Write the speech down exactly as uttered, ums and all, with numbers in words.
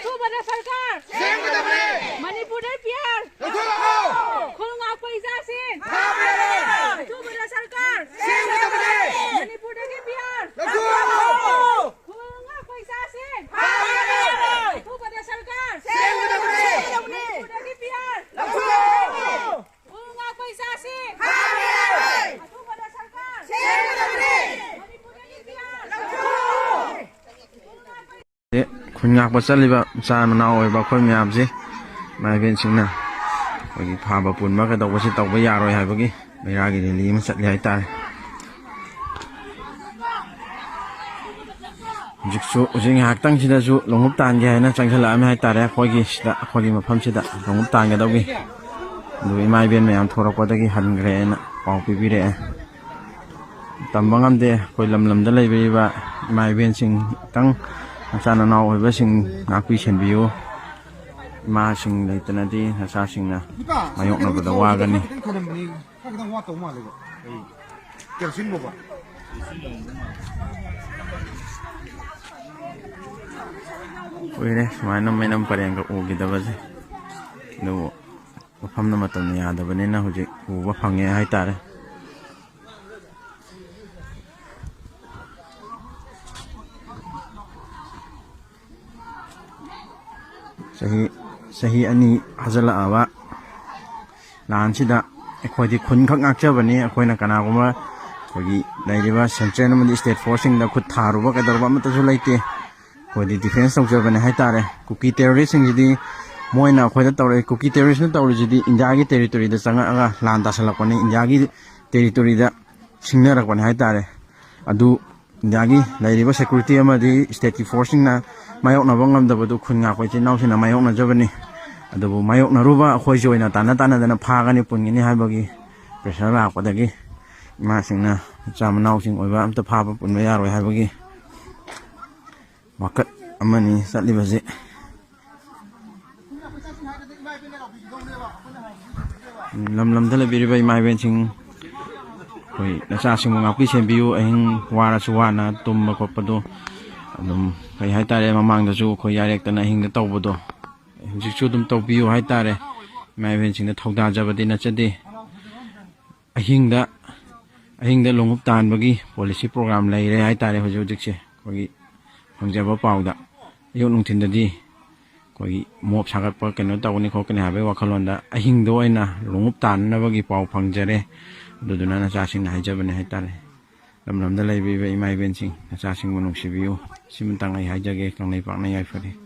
ꯑꯊꯨꯕꯗ ꯁꯔꯀꯥꯔ ꯁꯦꯝꯒꯗꯕꯅꯦ꯫ ꯃꯅꯤꯄꯨꯔꯗ ꯄꯤꯌꯥꯔ ꯂꯧꯊꯣꯛꯑꯣ꯫ ꯈꯨꯜ ꯉꯥꯛꯄ ꯏꯆꯥꯁꯤꯡ ꯐꯥꯕ ꯌꯥꯔꯣꯏ꯫ ꯑꯊꯨꯕꯗ ꯁꯔꯀꯥꯔ ꯁꯦꯝꯒꯗꯕꯅꯦ꯫ ꯃꯅꯤꯄꯨꯔꯗꯒꯤ ꯄꯤꯌꯥꯔ ꯂꯧꯊꯣꯛꯑꯣ꯫ ꯈꯨꯜ ꯉꯥꯛꯄ ꯏꯆꯥꯁꯤꯡ ꯐꯥꯕ ꯌꯥꯔꯣꯏ꯫ ꯑꯊꯨꯕꯗ ꯁꯔꯀꯥꯔ ꯁꯦꯝꯒꯗꯕꯅꯦ꯫ ꯃꯅꯤꯄꯨꯔꯗꯒꯤ ꯄꯤꯌꯥꯔ ꯂꯧꯊꯣꯛꯑꯣ꯫ ꯈꯨꯜ ꯉꯥꯛꯄ ꯏꯆꯥꯁꯤꯡ ꯐꯥꯕ ꯌꯥꯔꯣꯏ꯫ ꯑꯊꯨꯕꯗ ꯁꯔꯀꯥꯔ ꯁꯦꯝꯒꯗꯕꯅꯦ꯫ ꯃꯅꯤꯄꯨꯔꯗꯒꯤ ꯄꯤꯌꯥꯔ ꯂꯧꯊꯣꯛꯑꯣ꯫ ꯈꯨꯟ ꯉꯥꯛꯄ ꯆꯠꯂꯤꯕ ꯃꯆꯥ ꯃꯅꯥꯎ ꯑꯣꯏꯕ ꯑꯩꯈꯣꯏ ꯃꯌꯥꯝꯁꯤ ꯏꯃꯥ ꯏꯕꯦꯟꯁꯤꯡꯅ ꯑꯩꯈꯣꯏꯒꯤ ꯐꯥꯕ ꯄꯨꯟꯕ ꯀꯩꯗꯧꯕꯁꯤ ꯇꯧꯕ ꯌꯥꯔꯣꯏ ꯍꯥꯏꯕꯒꯤ ꯃꯩꯔꯥꯒꯤ ꯔꯦꯂꯤ ꯑꯃ ꯆꯠꯂꯤ ꯍꯥꯏꯇꯥꯔꯦ꯫ ꯍꯧꯖꯤꯛꯁꯨ, ꯍꯧꯖꯤꯛ ꯉꯥꯏꯍꯥꯛꯇꯪꯁꯤꯗꯁꯨ ꯂꯣꯡꯎꯞ ꯇꯥꯟꯒꯦ ꯍꯥꯏꯅ ꯆꯪꯁꯤꯜꯂꯛꯑꯝꯃꯦ ꯍꯥꯏꯇꯥꯔꯦ꯫ ꯑꯩꯈꯣꯏꯒꯤ ꯁꯤꯗ, ꯑꯩꯈꯣꯏꯒꯤ ꯃꯐꯝꯁꯤꯗ ꯂꯣꯡꯎꯞ ꯇꯥꯟꯒꯗꯧꯒꯤ꯫ ꯑꯗꯨ ꯏꯃꯥ ꯏꯕꯦꯟ ꯃꯌꯥꯝ ꯊꯣꯔꯛꯄꯗꯒꯤ ꯍꯟꯈ꯭ꯔꯦꯅ ꯄꯥꯎ ꯄꯤꯕꯤꯔꯛꯑꯦ꯫ ꯇꯝꯕ ꯉꯝꯗꯦ꯫ ꯑꯩꯈꯣꯏ ꯂꯝ ꯂꯝꯗ ꯂꯩꯕꯤꯔꯤꯕ ꯏꯃꯥ ꯏꯕꯦꯟꯁꯤꯡ, ꯈꯤꯇꯪ ꯃꯆꯥ ꯅꯅꯥꯎ ꯑꯣꯏꯕꯁꯤꯡ ꯉꯥꯛꯄꯤ ꯁꯦꯟꯕꯤꯌꯨ꯫ ꯏꯃꯥꯁꯤꯡ ꯂꯩꯇꯅꯗꯤ ꯅꯆꯥꯁꯤꯡꯅ ꯃꯥꯌꯣꯛꯅꯕꯗ ꯋꯥꯒꯅꯤ꯫ ꯈꯤꯇꯪ ꯊꯅꯝꯕꯅꯤ, ꯈꯔ ꯈꯤꯇꯪ ꯋꯥꯠꯇꯧ ꯃꯥꯜꯂꯦꯀꯣ꯫ ꯑꯩ ꯀꯦꯜꯁꯤꯟꯕꯀꯣ꯫ ꯀꯨꯏꯔꯦ ꯁꯨꯃꯥꯏꯅ ꯃꯩꯅꯝ ꯄꯔꯦꯡꯒ ꯎꯈꯤꯗꯕꯁꯦ꯫ ꯑꯗꯨꯕꯨ ꯃꯐꯝꯅ ꯃꯇꯝꯅ ꯌꯥꯗꯕꯅꯤꯅ ꯍꯧꯖꯤꯛ ꯎꯕ ꯐꯪꯉꯦ ꯍꯥꯏꯇꯥꯔꯦ꯫ ꯆꯍꯤ, ꯆꯍꯤ ꯑꯅꯤ ꯐꯥꯖꯤꯜꯂꯛꯑꯕ ꯂꯥꯟꯁꯤꯗ ꯑꯩꯈꯣꯏꯗꯤ ꯈꯨꯟꯈꯛ ꯉꯥꯛꯆꯕꯅꯤ꯫ ꯑꯩꯈꯣꯏꯅ ꯀꯅꯥꯒꯨꯝꯕ ꯑꯩꯈꯣꯏꯒꯤ ꯂꯩꯔꯤꯕ ꯁꯦꯟꯇ꯭ꯔꯦꯜ ꯑꯃꯗꯤ ꯁ꯭ꯇꯦꯠ ꯐꯣꯔꯁꯁꯤꯡꯗ ꯈꯨꯠ ꯊꯥꯔꯨꯕ ꯀꯩꯗꯧꯔꯨꯕ ꯑꯃꯠꯇꯁꯨ ꯂꯩꯇꯦ꯫ ꯑꯩꯈꯣꯏꯗꯤ ꯗꯤꯐꯦꯟꯁ ꯇꯧꯖꯕꯅꯦ ꯍꯥꯏꯇꯥꯔꯦ꯫ ꯀꯨꯀꯤ ꯇꯦꯔꯣꯔꯤꯁꯁꯤꯡꯁꯤꯗꯤ ꯃꯣꯏꯅ ꯑꯩꯈꯣꯏꯗ ꯇꯧꯔꯛꯏ, ꯀꯨꯀꯤ ꯇꯦꯔꯣꯔꯤꯁꯅ ꯇꯧꯔꯤꯁꯤꯗꯤ ꯏꯟꯗꯤꯌꯥꯒꯤ ꯇꯦꯔꯤꯇꯣꯔꯤꯗ ꯆꯪꯉꯛꯑꯒ ꯂꯥꯟ ꯇꯥꯁꯜꯂꯛꯄꯅꯤ, ꯏꯟꯗꯤꯌꯥꯒꯤ ꯇꯦꯔꯤꯇꯣꯔꯤꯗ ꯁꯤꯡꯅꯔꯛꯄꯅꯦ ꯍꯥꯏꯇꯥꯔꯦ꯫ ꯑꯗꯨ ꯏꯟꯗꯤꯌꯥꯒꯤ ꯂꯩꯔꯤꯕ ꯁꯦꯀ꯭ꯌꯨꯔꯤꯇꯤ ꯑꯃꯗꯤ ꯁ꯭ꯇꯦꯠꯀꯤ ꯐꯣꯔꯁꯁꯤꯡꯅ ꯃꯥꯌꯣꯛꯅꯕ ꯉꯝꯗꯕꯗꯨ ꯈꯨꯟ ꯉꯥꯛꯄ ꯏꯆꯤꯜ ꯏꯅꯥꯎꯁꯤꯡꯅ ꯃꯥꯌꯣꯛꯅꯖꯕꯅꯤ꯫ ꯑꯗꯨꯕꯨ ꯃꯥꯌꯣꯛꯅꯔꯨꯕ ꯑꯩꯈꯣꯏꯁꯤ ꯑꯣꯏꯅ ꯇꯥꯟꯅ ꯇꯥꯟꯅꯗꯅ ꯐꯥꯒꯅꯤ ꯄꯨꯟꯒꯅꯤ ꯍꯥꯏꯕꯒꯤ ꯄ꯭ꯔꯦꯁꯔ ꯂꯥꯛꯄꯗꯒꯤ ꯏꯃꯥꯁꯤꯡꯅ ꯃꯆꯥ ꯃꯅꯥꯎꯁꯤꯡ ꯑꯣꯏꯕ ꯑꯝꯇ ꯐꯥꯕ ꯄꯨꯟꯕ ꯌꯥꯔꯣꯏ ꯍꯥꯏꯕꯒꯤ ꯋꯥꯀꯠ ꯑꯃꯅꯤ ꯆꯠꯂꯤꯕꯁꯤ꯫ ꯂꯝ ꯂꯝꯗ ꯂꯩꯕꯤꯔꯤꯕ ꯏꯃꯥ ꯏꯕꯦꯟꯁꯤꯡ, ꯑꯩꯈꯣꯏ ꯅꯆꯥꯁꯤꯡꯕꯨ ꯉꯥꯛꯄꯤ ꯁꯦꯟꯕꯤꯌꯨ꯫ ꯑꯍꯤꯡ ꯋꯥꯔꯁꯨ ꯋꯥꯅ ꯇꯨꯝꯕ ꯈꯣꯠꯄꯗꯨ ꯑꯗꯨꯝ ꯀꯩ ꯍꯥꯏꯇꯥꯔꯦ, ꯃꯃꯥꯡꯗꯁꯨ ꯑꯩꯈꯣꯏ ꯌꯥꯔꯦꯛꯇꯅ ꯑꯍꯤꯡꯗ ꯇꯧꯕꯗꯣ ꯍꯧꯖꯤꯛꯁꯨ ꯑꯗꯨꯝ ꯇꯧꯕꯤꯌꯨ ꯍꯥꯏꯇꯥꯔꯦ꯫ ꯏꯃꯥ ꯏꯕꯦꯟꯁꯤꯡꯗ ꯊꯧꯗꯥꯖꯕꯗꯤ ꯅꯠꯆꯗꯦ꯫ ꯑꯍꯤꯡꯗ ꯑꯍꯤꯡꯗ ꯂꯣꯡꯎꯞ ꯇꯥꯟꯕꯒꯤ ꯄꯣꯂꯤꯁꯤ ꯄ꯭ꯔꯣꯒ꯭ꯔꯥꯝ ꯂꯩꯔꯦ ꯍꯥꯏꯇꯥꯔꯦ꯫ ꯍꯧꯖꯤꯛ ꯍꯧꯖꯤꯛꯁꯦ ꯑꯩꯈꯣꯏꯒꯤ ꯐꯪꯖꯕ ꯄꯥꯎꯗ ꯑꯌꯨꯛ ꯅꯨꯡꯊꯤꯟꯗꯗꯤ ꯑꯩꯈꯣꯏꯒꯤ ꯃꯣꯞ ꯁꯥꯒꯠꯄ ꯀꯩꯅꯣ ꯇꯧꯒꯅꯤ ꯈꯣꯠꯀꯅꯤ ꯍꯥꯏꯕꯒꯤ ꯋꯥꯈꯜꯂꯣꯟꯗ ꯑꯍꯤꯡꯗ ꯑꯣꯏꯅ ꯂꯣꯡꯎꯞ ꯇꯥꯟꯅꯅꯕꯒꯤ ꯄꯥꯎ ꯐꯪꯖꯔꯦ꯫ ꯑꯗꯨꯗꯨꯅ ꯅꯆꯥꯁꯤꯡꯅ ꯍꯥꯏꯖꯕꯅꯦ ꯍꯥꯏꯇꯥꯔꯦ꯫ ꯂꯝ ꯂꯝꯗ ꯂꯩꯕꯤꯕ ꯏꯃꯥ ꯏꯕꯦꯟꯁꯤꯡ, ꯅꯆꯥꯁꯤꯡꯕꯨ ꯅꯨꯡꯁꯤꯕꯤꯌꯨ꯫ ꯁꯤꯃꯇꯪ ꯑꯩ ꯍꯥꯏꯖꯒꯦ꯫ ꯀꯪꯂꯩꯄꯥꯛꯅ ꯌꯥꯏꯐꯔꯦ꯫